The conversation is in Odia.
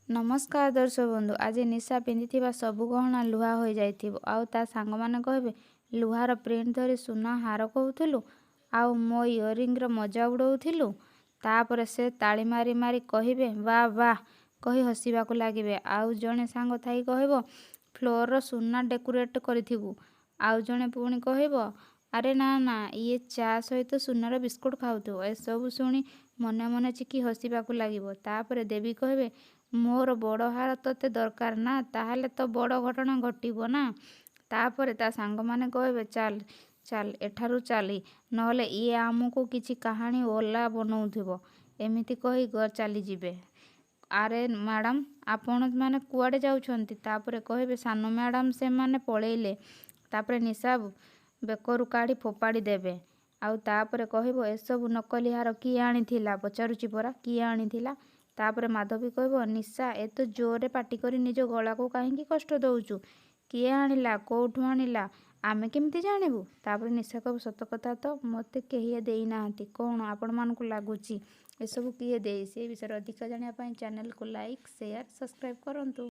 ନମସ୍କାର ଦର୍ଶକ ବନ୍ଧୁ, ଆଜି ନିଶା ପିନ୍ଧିଥିବା ସବୁ ଗହଣା ଲୁହା ହୋଇଯାଇଥିବ ଆଉ ତା ସାଙ୍ଗମାନେ କହିବେ, ଲୁହାର ପ୍ରିଣ୍ଟ ଧରି ସୁନା ହାର କହୁଥିଲୁ ଆଉ ମୋ ଇୟରିଂର ମଜା ଉଡ଼ଉଥିଲୁ। ତାପରେ ସେ ତାଳି ମାରି ମାରି କହିବେ ବାଃ ବାଃ କହି ହସିବାକୁ ଲାଗିବେ। ଆଉ ଜଣେ ସାଙ୍ଗ ଥାଇ କହିବ, ଫ୍ଲୋରର ସୁନା ଡେକୋରେଟ୍ କରିଥିବୁ। ଆଉ ଜଣେ ପୁଣି କହିବ, ଆରେ ନା ନା, ଇଏ ଚା ସହିତ ସୁନାର ବିସ୍କୁଟ ଖାଉଥିବ। ଏସବୁ ଶୁଣି ମନେ ମନେ ଚିକି ହସିବାକୁ ଲାଗିବ। ତାପରେ ଦେବୀ କହିବେ, ମୋର ବଡ଼ ହାର ତୋତେ ଦରକାର ନା, ତାହେଲେ ତ ବଡ଼ ଘଟଣା ଘଟିବ ନା। ତାପରେ ତା ସାଙ୍ଗମାନେ କହିବେ, ଚାଲ ଚାଲ ଏଠାରୁ ଚାଲି, ନହେଲେ ଇଏ ଆମକୁ କିଛି କାହାଣୀ ଓଲା ବନଉଥିବ। ଏମିତି କହି ଚାଲିଯିବେ। ଆରେ ମ୍ୟାଡ଼ାମ୍, ଆପଣମାନେ କୁଆଡ଼େ ଯାଉଛନ୍ତି? ତାପରେ କହିବେ, ସାନ ମ୍ୟାଡ଼ାମ୍ ସେମାନେ ପଳେଇଲେ। ତାପରେ ନିଶା ବେକରୁ କାଢ଼ି ଫୋପାଡ଼ି ଦେବେ। ଆଉ ତାପରେ କହିବ, ଏସବୁ ନକଲି ହାର କିଏ ଆଣିଥିଲା? ପଚାରୁଛି ପରା, କିଏ ଆଣିଥିଲା? ତାପରେ ମାଧବୀ କହିବ, ନିଶା, ଏତେ ଜୋରରେ ପାଟି କରି ନିଜ ଗଳାକୁ କାହିଁକି କଷ୍ଟ ଦେଉଛୁ? କିଏ ଆଣିଲା, କେଉଁଠୁ ଆଣିଲା, ଆମେ କେମିତି ଜାଣିବୁ? ତାପରେ ନିଶା କହିବ, ସତ କଥା ତ, ମୋତେ କେହି ଦେଇନାହାନ୍ତି। କ'ଣ ଆପଣମାନଙ୍କୁ ଲାଗୁଛି ଏସବୁ କିଏ ଦେଇଛି? ଏ ବିଷୟରେ ଅଧିକ ଜାଣିବା ପାଇଁ ଚ୍ୟାନେଲକୁ ଲାଇକ୍, ସେୟାର, ସବସ୍କ୍ରାଇବ୍ କରନ୍ତୁ।